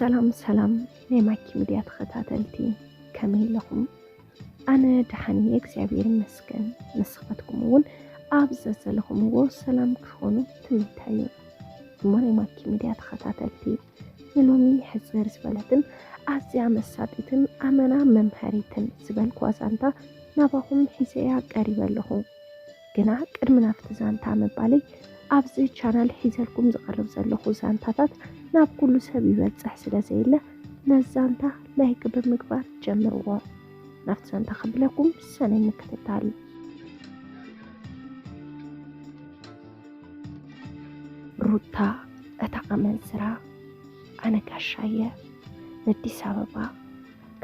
ሰላም ሰላም ናይ ማኪ ሚድያ ተኸታተልቲ፣ ከመይ ኣለኹም? ኣነ ደሓን እየ እግዚኣብሔር ይመስገን። ንስኻትኩም እውን ኣብ ዘዘለኹምዎ ሰላም ክኾኑ ትምንታዩ። እሞ ናይ ማኪ ሚድያ ተኸታተልቲ፣ ንሎሚ ሕፅር ዝበለትን ኣዝያ መሳጢትን ኣመና መምሃሪትን ዝበልኩዋ ዛንታ ናባኹም ሒዘያ ቀሪበ ኣለኹ። ግና ቅድሚ ናብቲ ዛንታ ምባለይ፣ ኣብዚ ቻናል ሒዘልኩም ዝቐርብ ዘለኹ ዛንታታት ናብ ኩሉ ሰብ ይበፅሕ ስለ ዘየለ፣ ነዚ ዛንታ ላይክ ብምግባር ጀምርዎ። ናብቲ ዛንታ ከብለኩም ሰነይ ምክትታል። ሩታ፣ እታ ኣመንዝራ፣ ኣነ ጋሻየ፣ ንኣዲስ ኣበባ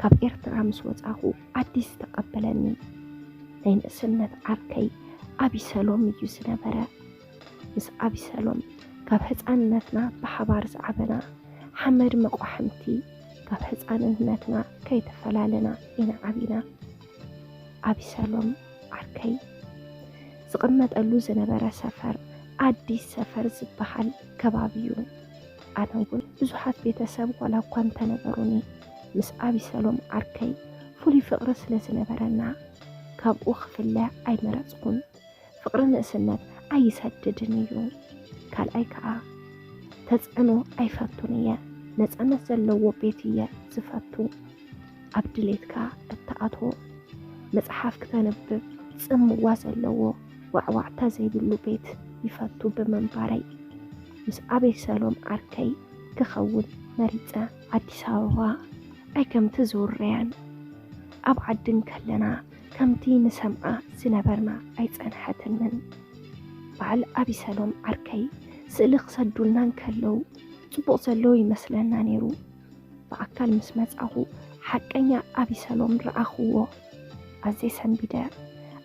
ካብ ኤርትራ ምስ ወጻኹ ኣዲስ ዝተቐበለኒ ናይ ንእስነት ዓርከይ ኣቢሰሎም እዩ ዝነበረ። ምስ ኣቢሰሎም ካብ ህጻንነትና ብሓባር ዝዓበና፣ ሓመድ መቋሕምቲ ካብ ህጻንነትና ከይተፈላለና ኢና ዓቢና። ኣቢሰሎም ዓርከይ ዝቕመጠሉ ዝነበረ ሰፈር ኣዲስ ሰፈር ዝበሃል ከባቢ እዩ። ኣነ እውን ብዙሓት ቤተሰብ ዋላ እኳ እንተነበሩኒ፣ ምስ ኣቢሰሎም ዓርከይ ፍሉይ ፍቕሪ ስለ ዝነበረና፣ ካብኡ ክፍለ ኣይመረጽኩን። ፍቕሪ ንእስነት ኣይሰድድን እዩ። ካልኣይ ከኣ ተጽዕኖ ኣይፈቱን እየ። ነጻነት ዘለዎ ቤት እየ ዝፈቱ። ኣብ ድሌትካ እትኣትዎ፣ መጽሓፍ ክተንብብ ጽምዋ ዘለዎ ዋዕዋዕታ ዘይብሉ ቤት ይፈቱ ብምንባረይ፣ ምስ ኣቤሰሎም ዓርከይ ክኸውን መሪጸ። ኣዲስ ኣበባ ኣይ ከምቲ ዝውረያን ኣብ ዓዲ እንከለና ከምቲ ንሰምዓ ዝነበርና ኣይጸንሐትንን። በዓል ኣቢሰሎም ዓርከይ ስእሊ ክሰዱልና እንከለዉ ጽቡቕ ዘለዎ ይመስለና ነይሩ። ብኣካል ምስ መጻኹ ሓቀኛ ኣቢሰሎም ረኣኽዎ። ኣዝየ ሰንቢደ።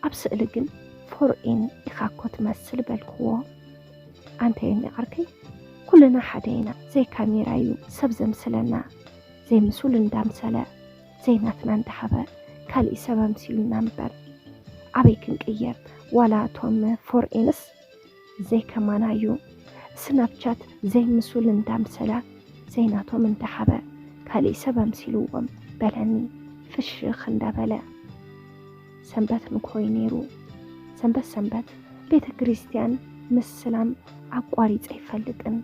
ኣብ ስእሊ ግን ፎርኤን ኢኻ እኮ ትመስል በልክዎ። ኣንተ የኒ ዓርከይ፣ ኩልና ሓደ ኢና። ዘይካሜራ እዩ ሰብ ዘምስለና። ዘይምሱል እንዳምሰለ ዘይናትና እንዳሃበ ካሊእ ሰብ ኣምሲሉና እምበር፣ ኣበይ ክንቅየር? ዋላ እቶም ፎርኤንስ ዘይከማና እዩ። ስናፕቻት ዘይምሱል እንዳምሰለ ዘይናቶም እንዳሃበ ካሊእ ሰብ ኣምሲልዎም በለኒ ፍሽኽ እንዳበለ። ሰንበት ንግሆ እዩ ነይሩ። ሰንበት ሰንበት ቤተ ክርስቲያን ምስላም ኣቋሪጸ ኣይፈልጥን።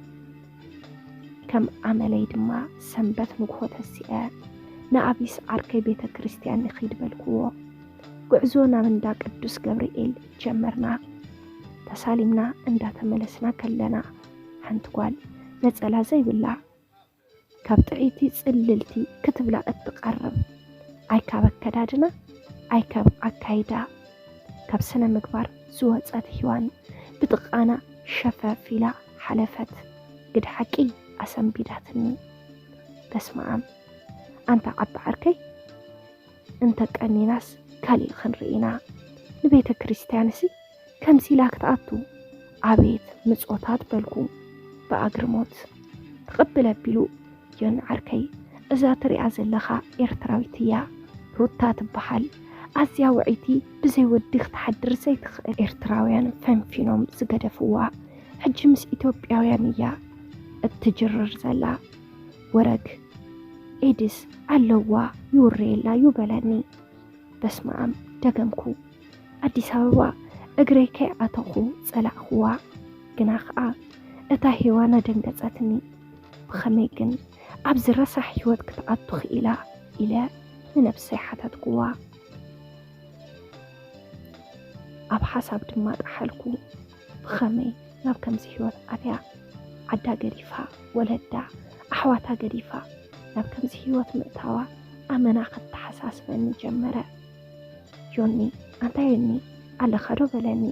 ከም ኣመለይ ድማ ሰንበት ንግሆ ተሲአ ንኣቢስ ዓርከይ ቤተ ክርስቲያን ንኺድ በልክዎ። ጉዕዞ ናብ እንዳ ቅዱስ ገብርኤል ጀመርና። ተሳሊምና እንዳተመለስና ከለና ሓንቲ ጓል ነጸላ ዘይብላ ካብ ጥዕይቲ ጽልልቲ ክትብላ እትቐርብ፣ ኣይ ካብ ኣከዳድና ኣይ ካብ ኣካይዳ ካብ ስነ ምግባር ዝወጸት ሂዋን ብጥቓና ሸፈፍ ኢላ ሓለፈት። ግድ ሓቂ ኣሰንቢዳትኒ። በስመኣም ኣንታ ዓቢ ዓርከይ፣ እንተ ቀኒናስ ካሊእ ክንርኢ ኢና። ንቤተ ክርስቲያንሲ ከምዚ ኢላ ክትኣቱ? ኣቤት ምጾታት በልኩ ብኣግርሞት። ትቕብል ኣቢሉ ዮኒ ዓርከይ፣ እዛ ትሪኣ ዘለኻ ኤርትራዊት እያ። ሩታ ትበሃል። ኣዝያ ውዕይቲ፣ ብዘይ ወዲ ክትሓድር ዘይትኽእል። ኤርትራውያን ፈንፊኖም ዝገደፍዋ፣ ሕጂ ምስ ኢትዮጵያውያን እያ እትጅርር ዘላ። ወረግ ኤድስ ኣለዋ፣ ይውረየላ እዩ በለኒ። በስመኣም ደገምኩ። ኣዲስ ኣበባ እግረይ ከይኣተኹ ጸላእኽዋ። ግና ኸኣ እታ ሄዋን ኣደንገጸትኒ። ብኸመይ ግን ኣብዚ ረሳሕ ህይወት ክትኣቱ ኽኢላ? ኢለ ንነብሰይ ሓተትክዋ። ኣብ ሓሳብ ድማ ጠሓልኩ። ብኸመይ ናብ ከምዚ ህይወት ኣትያ? ዓዳ ገዲፋ፣ ወለዳ፣ ኣሕዋታ ገዲፋ ናብ ከምዚ ህይወት ምእታዋ ኣመና ከተሓሳስበኒ ጀመረ። ዮኒ፣ ኣንታ ዮኒ፣ ኣለኻ ዶ? በለኒ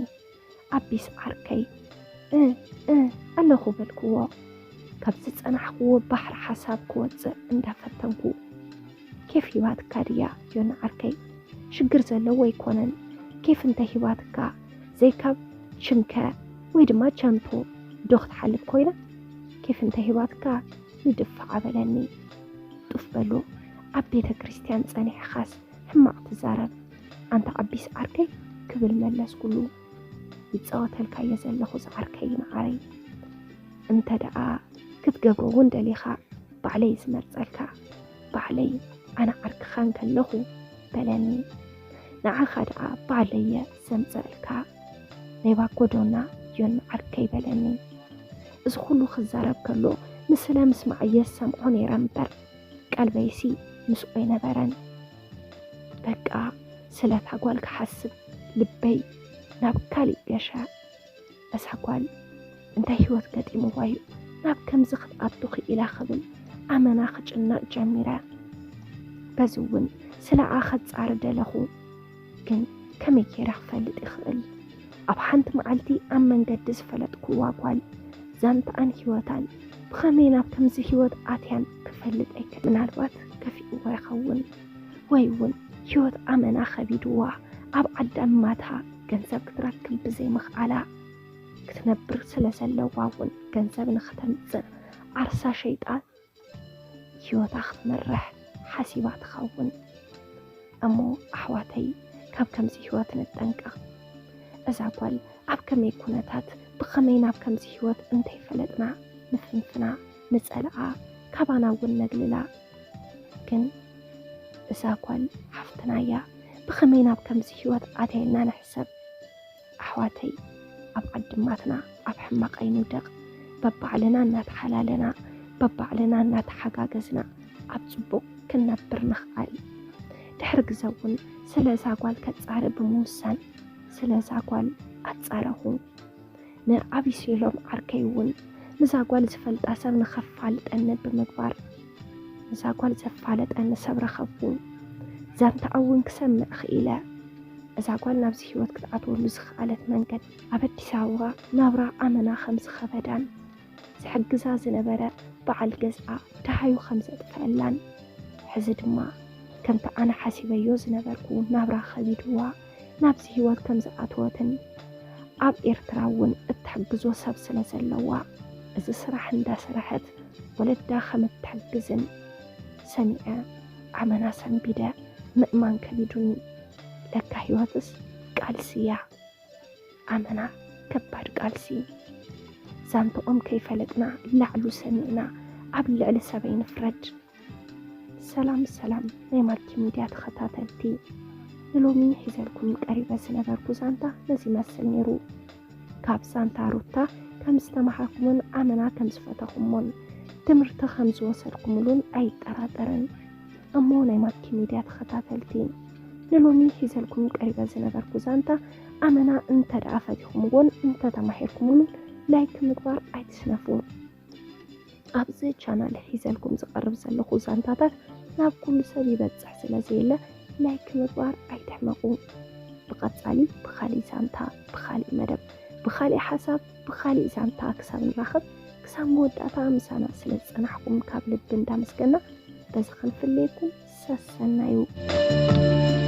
ኣቢስ ዓርከይ። እ፣ እ፣ ኣለኹ በልክዎ። ካብ ዝጸናሕክዎ ባሕሪ ሓሳብ ክወጽእ እንዳፈተንኩ። ኬፍ ሂባትካ ድያ ዮኒ ዓርከይ? ሽግር ዘለዎ ኣይኮነን። ኬፍ እንተ ሂባትካ፣ ዘይካብ ችንከ ወይ ድማ ቻንቶ ዶ ክትሓልፍ ኮይና? ኬፍ እንተ ሂባትካ ንድፋዓ በለኒ። ጡፍ በሎ፣ ኣብ ቤተ ክርስቲያን ጸኒሕኻስ ሕማቕ ትዛረብ። ኣንታ ኣቢስ ዓርከይ ክብል መለስኩሉ። ይጻወተልካዮ ዘለኹ ዝዓርከይ መዓረይ። እንተ ደኣ ክትገብሮ እውን ደሊኻ ባዕለይ ዝመርጸልካ፣ ባዕለይ ኣነ ዓርክኻ እንከለኹ በለኒ። ንዓኻ ደኣ ባዕለየ ዘምጸእልካ፣ ናይ ባኮዶና ዮኒ ዓርከይ በለኒ። እዚ ኩሉ ክዛረብ ከሎ ንስለ ምስማዓየ ዝሰምዖ ነይረ እምበር ቀልበይሲ ምስኡ ኣይነበረን። በቃ ስለታ ጓል ክሓስብ ልበይ ናብ ካሊእ ገሸ። እዛ ጓል እንታይ ህይወት ገጢምዋ እዩ ናብ ከምዚ ክትኣቱ ክኢላ ክብል ኣመና ክጭነቕ ጀሚረ። በዚ እውን ስለኣ ከጻሪ ደለኹ። ግን ከመይ ገይረ ክፈልጥ ይኽእል? ኣብ ሓንቲ መዓልቲ ኣብ መንገዲ ዝፈለጥኩዋ ጓል ዛንታኣን ህይወታን ብኸመይ ናብ ከምዚ ህይወት ኣትያን ክፈልጥ ኣይክእል። ምናልባት ከፊእዋ ይኸውን፣ ወይ እውን ህይወት ኣመና ከቢድዋ ኣብ ዓዲ ኣማታ ገንዘብ ክትረክብ ብዘይምኽኣላ ክትነብር ስለ ዘለዋ እውን ገንዘብ ንክተምፅእ ዓርሳ ሸይጣ ህይወታ ክትመርሕ ሓሲባ ትኸውን። እሞ ኣሕዋተይ ካብ ከምዚ ህይወት ንጠንቀቕ። እዛ ጓል ኣብ ከመይ ኩነታት ብኸመይ ናብ ከምዚ ህይወት እንተይፈለጥና ንፍንፍና ንጸልኣ ካባና እውን ነግልላ። ግን እዛ ጓል ሓፍትና እያ። ብኸመይ ናብ ከምዚ ህይወት ኣትያ ኢልና ንሕሰብ። ኣሕዋተይ ኣብ ዓድማትና ኣብ ሕማቕ ኣይንውደቕ። በባዕልና እናተሓላለና በባዕልና እናተሓጋገዝና ኣብ ጽቡቕ ክንነብር ንኽኣል። ድሕሪ ግዘ እውን ስለ እዛ ጓል ከጻሪ ብምውሳን ስለ እዛ ጓል ኣጻረኹ። ንኣቢሴሎም ዓርከይ እውን ንዛ ጓል ዝፈልጣ ሰብ ንኸፋልጠኒ ብምግባር ንዛ ጓል ዘፋለጠኒ ሰብ ረኸብኩ። ዛንታኣ እውን ክሰምዕ ክኢለ። እዛ ጓል ናብዚ ህይወት ክትኣትወሉ ዝኸኣለት መንገዲ ኣብ ኣዲስ ኣበባ ናብራ ኣመና ከም ዝኸበዳን ዝሕግዛ ዝነበረ በዓል ገዝኣ ደሃዩ ከም ዘጥፈአላን ሕዚ ድማ ከምቲ ኣነ ሓሲበዮ ዝነበርኩ ናብራ ከቢድዋ ናብዚ ህይወት ከም ዝኣተወትን ኣብ ኤርትራ እውን እትሕግዞ ሰብ ስለ ዘለዋ እዚ ስራሕ እንዳሰረሐት ወለዳ ከም እትሕግዝን ሰሚዐ ኣመና ሰንቢደ ምእማን ከቢዱኒ። ለካ ህይወትስ ቃልሲ እያ። ኣመና ከባድ ቃልሲ። ዛንትኦም ከይፈለጥና ላዕሉ ሰሚዕና ኣብ ልዕሊ ሰበይ ንፍረድ። ሰላም ሰላም ናይ ማልቲ ሚድያ ተኸታተልቲ፣ ንሎሚ ሒዘልኩም ቀሪበ ዝነበርኩ ዛንታ ነዚ ይመስል ነይሩ። ካብ ዛንታ ሩታ ከም ዝተማሃርኩምን ኣመና ከም ዝፈተኹሞን ትምህርቲ ከም ዝወሰድኩምሉን ኣይጠራጠርን። እሞ ናይ ማልቲ ሚድያ ተኸታተልቲ፣ ንሎሚ ሒዘልኩም ቀሪበ ዝነበርኩ ዛንታ ኣመና እንተ ደኣ ፈቲኹምዎን እንተ ተማሂርኩምሉን ላይክ ምግባር ኣይትስነፉ። ኣብዚ ቻናል ሒዘልኩም ዝቐርብ ዘለኹ ዛንታታት ናብ ኩሉ ሰብ ይበጽሕ ስለ ዘየለ ላይክ ምግባር ኣይትሕመቑ። ብቐጻሊ ብኻሊእ ዛንታ፣ ብኻሊእ መደብ፣ ብኻሊእ ሓሳብ፣ ብኻሊእ ዛንታ ክሳብ ንራኸብ ክሳብ መወዳእታ ምሳና ስለ ዝጸናሕኩም ካብ ልቢ እንዳመስገና በዚ ክንፍለየኩም ሰሰናዩ።